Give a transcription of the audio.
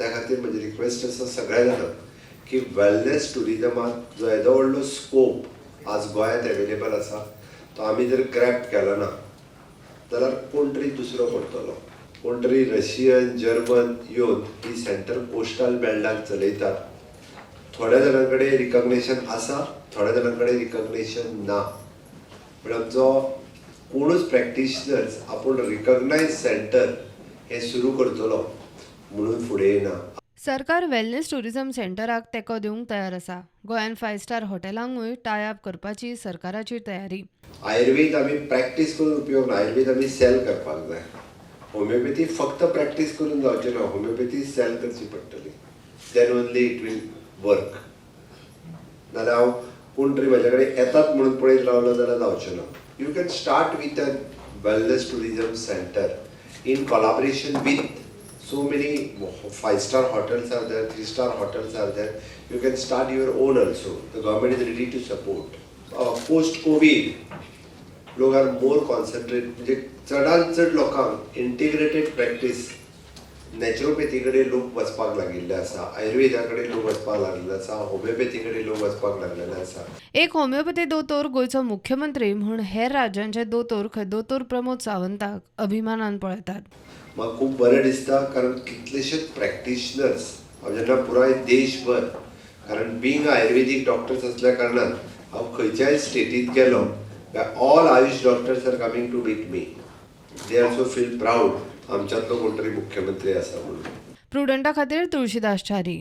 त्या खातीर म्हजी रिक्वेस्ट आसा सगळ्या जाणांक की वेलनेस ट्युरिजमात जो येदो व्हडलो स्कोप आज गोंयांत एवेलेबल आसा, तो आमी जर ग्रॅब केलो ना जाल्यार कोण तरी दुसरो करतलो. कोण तरी रशियन, जर्मन येवन ही सेंटर कोस्टल बेल्टाक चलयतात. थोड्या जाणां कडेन रिकग्नेशन आसा, थोड्या जाणां कडेन रिकग्नेशन ना. पण आमचो कोणूच प्रॅक्टिशनर्स आपूण रिकग्नायज सेंटर हें सुरू करतलो म्हणून फुडें येना. सरकार वेलनेस टुरिझम सेंटराक तेंको दिवंक तयार आसा. गोंयांत फायव्ह स्टार हॉटेलांकूय टाय अप करपाची सरकाराची तयारी. आयुर्वेद आमी प्रॅक्टीस करून उपयोग ना, आयुर्वेद आमी सेल करपाक जाय. होमिओपॅथी फक्त प्रॅक्टीस करून जावचें ना, होमिओपॅथी सेल करची पडटली, then only it will work. नाल्यार हांव कोण तरी म्हज्या कडेन येतात म्हणून पळयत रावलो जाल्यार जावचें ना. You can start with a wellness tourism center in collaboration with so many five star hotels are there, three star hotels are there. You can start your own also. The government is ready to support. Post COVID लोक are more concentrate, म्हणजे चडांत चड लोकांक integrated practice, naturopathy कडेन लोक वचपाक लागिल्ले आसा, आयुर्वेदा कडेन लोक वचपाक लागिल्ले आसा, होमिओपॅथी कडेन लोक वचपाक लागलेले आसा. एक होमिओपॅथी दोतोर गोंयचो मुख्यमंत्री म्हूण हेर राज्यांचे दोतोर खंय दोतोर प्रमोद सावंताक अभिमानान पळयतात. म्हाका खूब बरें दिसता, कारण कितलेशेच प्रॅक्टिशनर्स हांव जेन्ना पुराय देशभर, कारण बींग आयुर्वेदीक डॉक्टर्स असल्या कारणान हांव खंयच्याय स्टेटींत गेलो, all AYUSH doctors are coming to meet me. They also feel proud, आमच्यांतलो कोण तरी मुख्यमंत्री आसा म्हणून. प्रुडंटा खातीर तुळशीदास च्यारी.